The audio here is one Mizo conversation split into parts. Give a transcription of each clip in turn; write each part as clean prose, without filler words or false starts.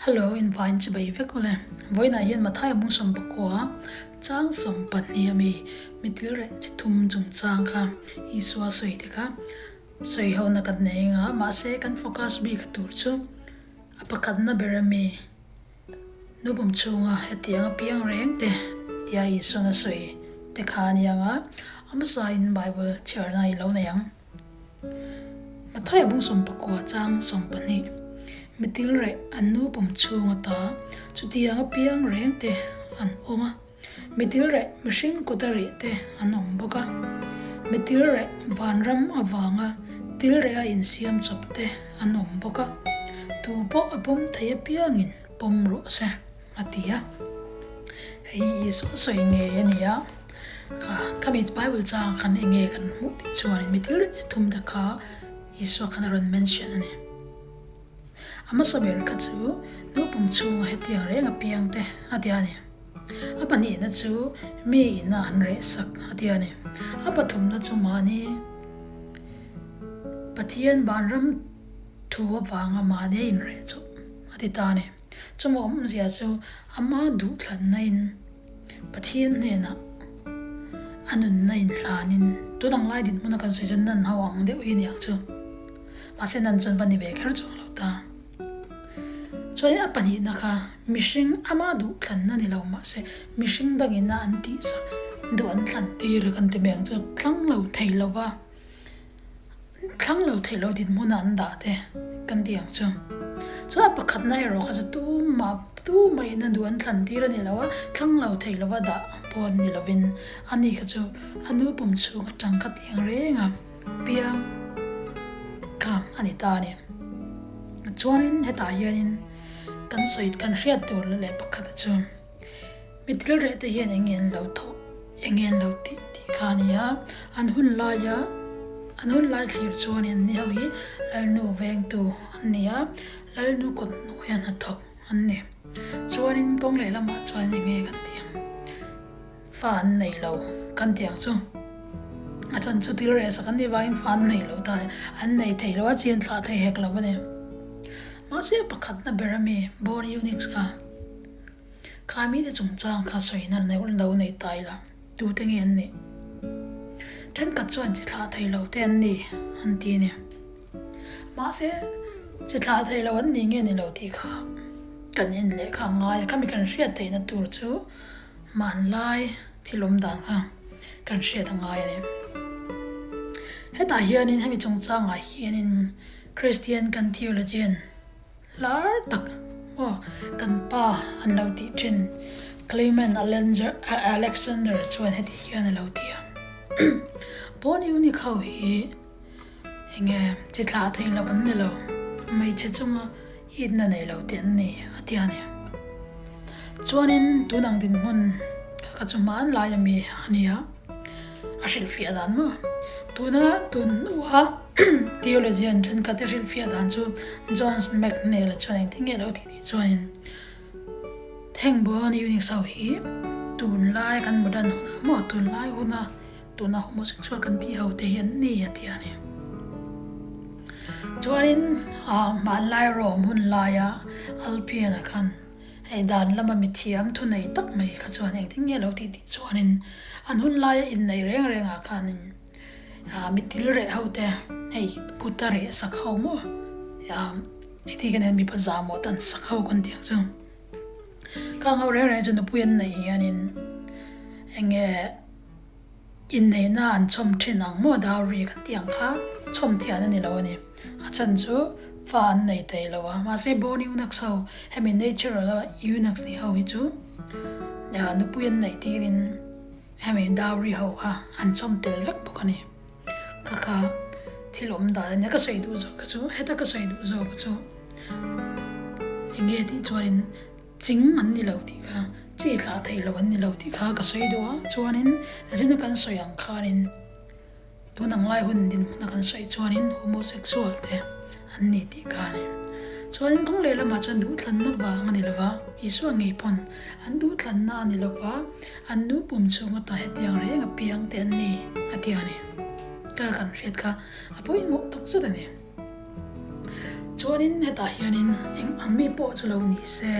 Hello, in vain chibai vek ule. Vawiinah hian Mathaia mung 19 chang 12 ami mitil reh chi thum chungchang kha Isua sawi te kha sawi hona kan nei anga mahse kan focus bik a tur chu a pakhatna ber ami Nupum chhunga hetiang a piang reng te tia Isuan a sawi te kha a ni ang a, a hmasain Bible chhiarna i lo nei ang. Mathaia bung 19 chang 12, Mi tilreh an nupum chhung ata chutiang a piang reng te an awm a. Mi tilreh mihring kuta reh te an awm bawk a. Mi tilreh vanram avanga tilreh a insiam chawp te an awm bawk a. Tu pawh a pawm thei apiangin pawm rawh se, a ti a. Hei hi Isua sawi ngei a ni a. Kha khami Bible changah khan eng nge kan hmuh tih chuanin mi tilreh chi thum te kha Isua khan a rawn mention a ni. A hmasa ber kha chu naupang chhunga hetiang reng apiang te a ti a ni. A pahnihna chu mi ina an reh sak a ti a ni. A pathumna chu mahni Pathian vanram thu avanga mahni a inreh chawp a ti ta a ni. Chumi awmzia chu ama duhthlanna in Pathian hnenah a nunna inhlanin tun ang lai dinhmuna kan sawi chuan nan ho ang deuh hi aniang chu. Mahse nan chuan va ni ve kher chuang lo ta. Chuanin a pahnihna kha mihring ama duh thlanna ni lo mahse mihring dangina an tihsak duh an thlan tir kan ti mai ang chu thlang lo thei lo va, thlang lo thei lo dinhmuna an dah te kan ti ang chu. Chuan a pakhatna erawh kha chu tumah tumah in a duh an thlan tir a ni lo a, thlang lo thei lo va dah pawh ni lovin ani kha chu a nu pum chhung atang kha ti ang reng a. Piang kha a ni ta a ni. Chuanin hetah hianin kan sawi kan hriat tur leh pakhat a chu mi thil reh te hian eng nge an lo thawh eng nge an lo tih tih kha a ni a. An hun laia an hun lai thlir chuanin an ni ho hi Lalnu vengtu an ni a, Lalnu kawt hnuaia hnathawk an ni. Chuanin kawng lehlamah chuan eng nge kan tih ang? Fa an nei lo kan tih ang chu. A chan chu thil reh sak an nih vangin fa an nei lo ta a ni. An nei thei lo a, chi an thlah thei hek lo a ni. Mahse pakhatna ber ami Born Eunuchs kha kha mite chungchang kha sawina lo nei ta ila tute nge an nih? Thenkhat chuan chi thlah thei lo te an ni an ti a ni. Mahse chi thlah thei lo an ni nge ni lo tih kha kan en leh kha a ngai a, khami kan hriat theihna tur chu Hmanlai thil awm dan kha kan hriat a ngai a ni. Hetah hianin hemi chungchangah hianin Christian kan theologian lar tak maw kan pa an lo tih thin Clement Alexander chuan heti hian a lo ti a, Born eunuch ho hi eng nge chi thlah thei lo an ni lo, hmeichhe chunga Itna nei lo tih an ni a ti a ni. Chuanin tun ang dinhmun kha kha chu hman lai ami a ni a, a hrilhfiah dan maw? Tuna tun hnua theologian thenkhat te hrilhfiah dan chu John McNeil-a chuan engtin nge lo tih tih chuanin Thengbawlni Unix ho hi tunlai kan modern hunah maw tunlai huna Tuna homosexual kan tih ho te hi an ni a ti a ni. Chuanin hmanlai Rome hun laia Alpian-a khan hei dan lama mithiam thunei tak mai kha chuan engtin nge lo tih tih chuanin an hun laia inneih reng rengah khanin mitil reh ho te hei kut a reh sak ho maw heti hian mipa zahmawh te an sak ho kan tih ang chu. Khang ho reng reng chu nupui an neih hianin eng nge Inneihna an chhawm thin ang maw dowry kan tih ang kha chhawm thian a ni lo a ni. A chhan chu fa an nei thei lo a, mahse born eunuchs ho hemi natural a eunuchs ni ho hi chu nupui an neih tirin hemi dowry ho kha an chhawm tel vek bawk a ni. Kha kha thil awm dan a nia ka sawi duh zawk chu heta ka sawi duh zawk chu eng nge tih chuanin Ching an ni lo tih kha, chi thlah theih loh an ni lo tih kha ka sawi duh a, chuanin nachina kan sawi ang khanin tun ang lai hun dinhmuna kan sawi chuanin homosexual te an ni tih kha a ni. Chuanin kawng leh lamah chuan duhthlanna vang a ni lova, Isua ngei pawn an duhthlanna a ni lova, an nu pum chhung ata hetiang reng apiang te an ni a ti a ni. Ka kan hriat kha a pawimawh tak zet a ni. Chuanin hetah hianin eng ang mi pawh chu lo ni se,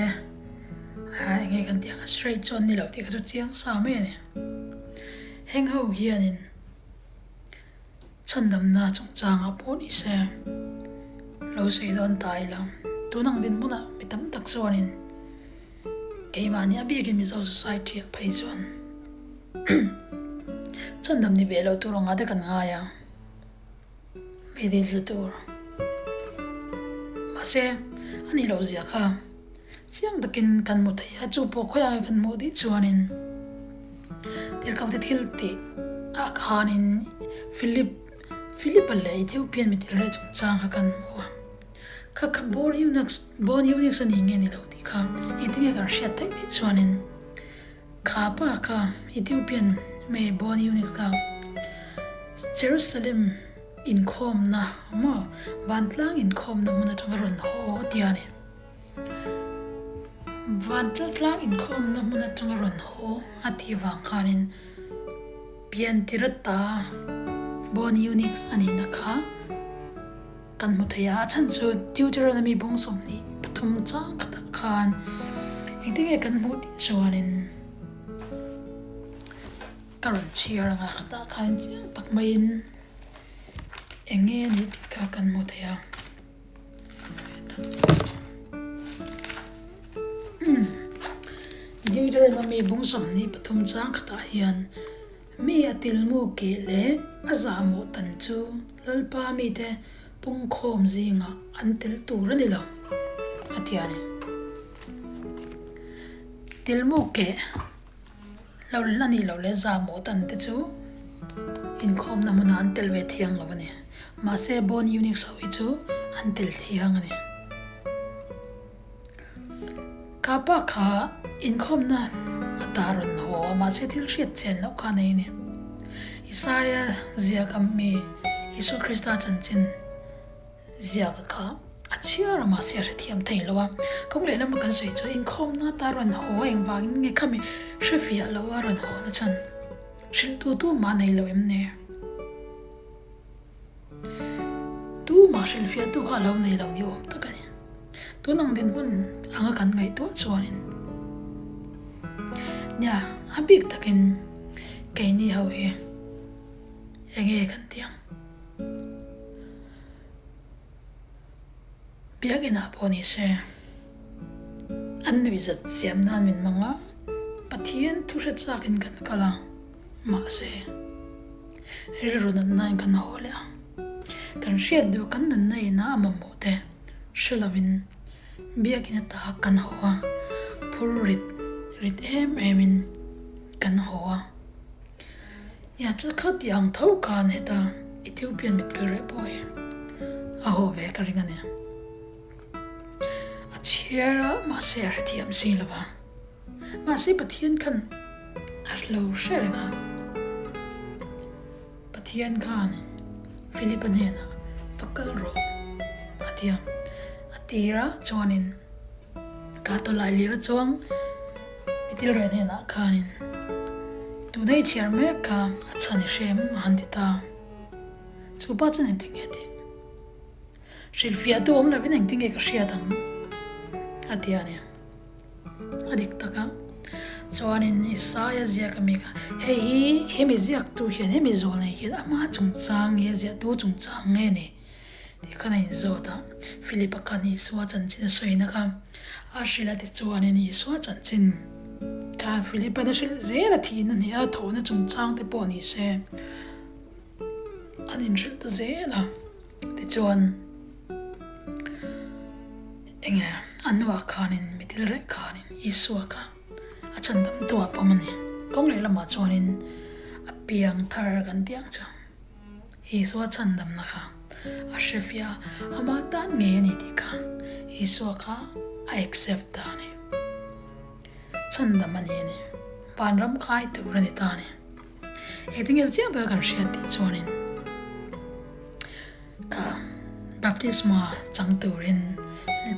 eng nge kan tih ang a straight chuan ni lo tih kha chu chiang sa mai a ni. Heng ho hianin chhandamna chungchangah pawh ni se lo sawi dawn ta ila, tun ang dinhmunah mi tam tak chuanin keimahni a biakin Mizo society ah phei chuan chhandam ni ve lo tur anga te kan ngai a. Hei dil tla tur. Mahse, a nih loh zia kha chiang takin kan hmu thei a, chu pawh khawiah nge kan hmuh dih chuanin Tirhkohte thil tih ah khanin Philip Philipa leh Ethiopian mi thil reh chungchang kha kan hmu a. Kha kha Born Eunuchs Born Eunuchs a ni nge ni lo tih kha engtin nge kan hriat theih dih chuanin Kha pa kha Ethiopian me Born Eunuch kha Jerusalem inkhawmna maw vantlang inkhawmna hmun atanga rawn haw a tia ni. Vantlang inkhawmna hmun atanga rawn haw a tih vang khanin piantirata Born Eunuch a nihna kha Kan hmu thei a, a chhan chu Deuteronomy bung 23 chang khatah khan engtin nge kan hmuh tih chuanin ka rawn chhiar ang a, khatah khan chiang tak maiin eng nge a nih tih kha kan hmu thei a. Deuteronomy bung 23 chang khatah hian Mi a tilmu keh leh a zahmawh tan chu Lalpa mite pungkhawm zingah an tel tur a ni lo, a ti a ni. Tilmu keh lo a nih loh leh zahmawh tan te chu inkhawmna hmunah an tel ve thiang lo a ni. Mahse, Born Eunuchs ho hi chu an tel thiang a ni. Ka pa kha inkhawmna a ta rawn haw a, mahse thil hriat chian loh kha a nei a ni. Isaia ziaka mi Isua Krista chanchin ziaka kha a chhiar a, mahse a hrethiam thei lo a. Kawng lehlam a kan sawi chuan inkhawmna ata rawn haw a, engvangin nge khami hrefiah lo a rawn haw na chhan hrilh tu tu mah nei lo em ni? Tumah hrilhfiahtu kha a lo nei lo ni awm tak a ni. Tun ang dinhmun anga kan ngaihtuah chuanin nia a bik takin keini ho hi eng nge kan tih ang? Biakinah pawh ni se an nuihzat siam nan min hmang a, Pathian thu hre chakin kan kal a, mahse rilru natnain kan haw leh a, kan hriat duh kan nunna ina a mamawh te hre lovin biakin ata kan haw a, phur rit rit em emin kan haw a. Nia chu kha tih ang tho khan heta Ethiopian mitil reh pawh hi a haw ve ka ring a ni. A chhiar a mahse a hrethiam si lo va. Mahse Pathian khan a lo hre reng a. Pathian khan Philip-a hnenah va kal rawh a ti a. A tir a chuanin Ka tawlai lir a chuang i thil reh hnenah khanin tuna i chhiar mek kha a chhan i hrem a han ti ta. Chu pa chuan engtin nge tih? Hrilhfiahtu awm lovin engtin nge ka hriat ang? a ti a ni. A dik tak a. Chuanin Isaia ziak a mi kha, hei hi hemi ziaktu hian hemi zawlnei hian ama chungchang nge ziahtu chungchang nge ni? Tih khan a inzawt a, Philip-a khan Isua chanchin a sawina kha a hrilh a, tichuanin Isua chanchin kha Philip-a'n a hrilh zel a, thihna hnih a thawhna chungchang te pawh ni se an inhrilh ta zel a, tichuan enge a hnuah khanin mi thil reh khanin Isua kha a chhandam tu a pawm a ni. Kawng lehlamah chuanin a piang thar kan tih ang chu. Isua chhandamna kha a hre fiah a, ama tan ngei a ni tih kha Isua kha a accept ta a ni. Chhandam a ni a ni. Vanram kai tur a ni ta a ni. Engtin nge chiang taka kan hriat tih chuanin kha baptisma chang turin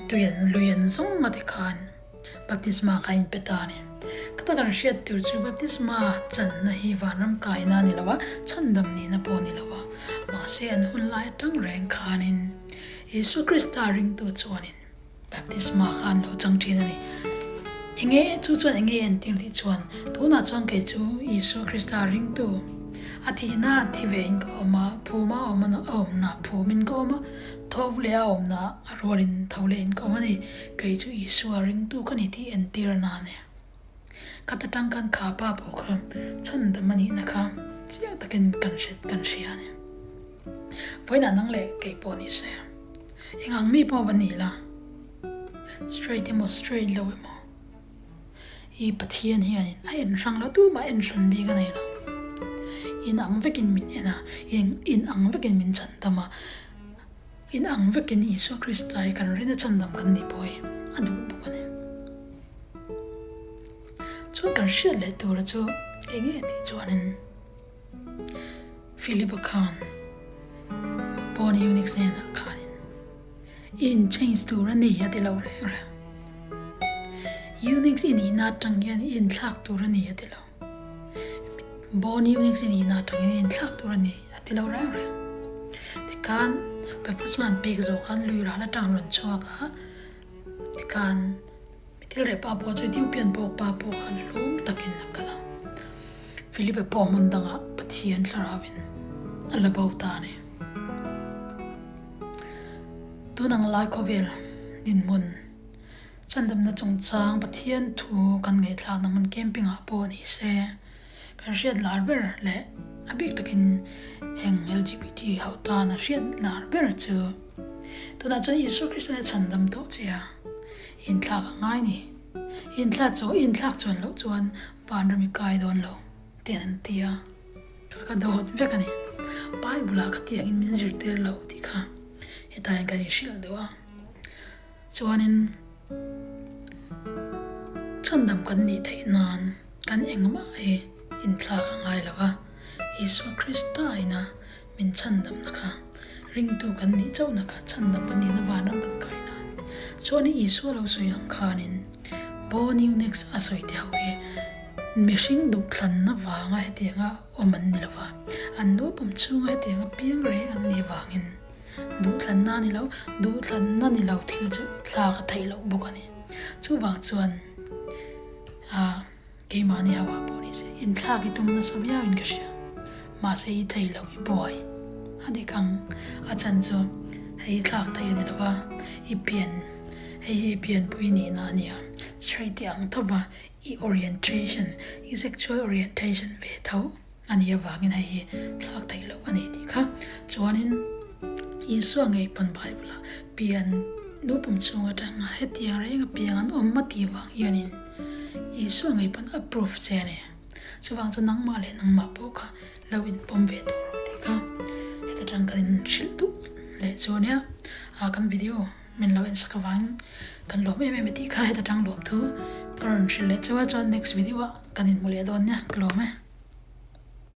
tui an lui an zawng a ti khan Baptisma kha in pe ta a ni. Ka ta kan hriat tur chu baptisma channa hi vanram kaina a ni lo a, chhandam nihna pawh a ni lo a. Mahse an hun lai atang reng khanin. Isua Krista ringtu chuanin baptisma kha an lo chang thin a ni. Enge chu chuan enge entir tih chuan tunah chuan kei chu Isua Krista ringtu a thihna a thi vein ka awm a, phuma a awm a awmna phumin ka awm a, tho leh a awmna a rualin tho lehin ka awm a ni. Kei chu Isua ringtu ka ni tih entir na a ni. Khat atang khan kha pa pawh kha chhandam a nihna kha chiang takin kan hre kan hria a ni. Vawiinah nang leh kei pawh ni se, eng ang mi pawh va ni la, straight emaw straight lo emaw, i Pathian hianin a en hrang lo, tumah en hran bik a nei lo. In ang vekin min en a, in ang vekin min chhandam a, in ang vekin Isua Krista hi kan rin a chhandam kan nih pawh hi a duh bawk a ni. Chuan kan hriat leh tura chu eng nge tih chuanin Philip-a khan Born Eunuchs hnenah khanin i in change tur a ni a ti lo reng reng. Eunuchs i nihna atang hian i inthlak tur a ni a ti lo. Born Eunuchs i nihna atang hian i inthlak tur a ni a ti lo reng reng. Tikhan baptisma an pek zawh khan lui ral atang rawn chhuak a, tikhan Mi thil reh pa pawh chu Ethiopian pawh pa pawh kha lawm takin a kal a. Philippe pawh hmun dangah Pathian thlarauin a la bo ta a ni. Tun ang lai khawvel dinhmun chandamna chungchang Pathian thu kan ngaihthlakna hmun camping ah pawh ni se, Kan hriat lar ber leh a bik takin heng LGBT ho tana hriat lar ber chu tunah chuan Isua Krista a chhandam tawh che a, inthlak a ngai ni. Inthlak chu inthlak chuan loh chuan vanram i kai dawn lo te an ti a, ka ka dawt vek a ni. Bible ah khatiangin min zirtir lo tih kha hetah hian kan inhrilh deuh a. Chuanin chhandam kan nih theih nan kan engmah hi inthlak a ngai lo va, Isua Krista ina min chhandamna kha ringtu kan nih chauhna kha chhandam kan nihna vanram kan kai na a ni. Chuanin Isua lo sawi ang khanin Bo New Next a sawi te ho hi mihring duhthlanna vanga hetianga awm an ni lo va, an nupum chhunga hetianga piang reng an nih vangin Duhthlanna ni lo, duhthlanna ni lo thil chu thlak a theih loh bawk a ni. Chuvang chuan ah keimahni ho ah pawh ni se inthlak i tum nasa viau in ka hria. Mahse i thei loh i buai a dik ang. A chhan chu hei i thlak thei a ni lo va, i pian hei hi i pianpui nihna a nia. Straight i ang tho va, i orientation, i sexual orientation ve tho. A nih avangin hei hi thlak theih loh a ni tih kha. Chuanin Isua ngei pawn Bible-ah pian nupum chhung atanga hetiang reng a piang an awm a tih vang hianin Isua ngei pawn a proof che a ni. Chuvang chu nangmah leh nangmah pawh kha lo inpawm ve tawh rawh tih kha heta tang kan inhrilh duh leh chu a nia. Ah kan video min lo ensak avangin kan lawm em em e tih kha heta tang lawm thu ka rawn hrilh leh chauh a. Chuan next video-ah kan inhmu leh dawn nia ka lawm e.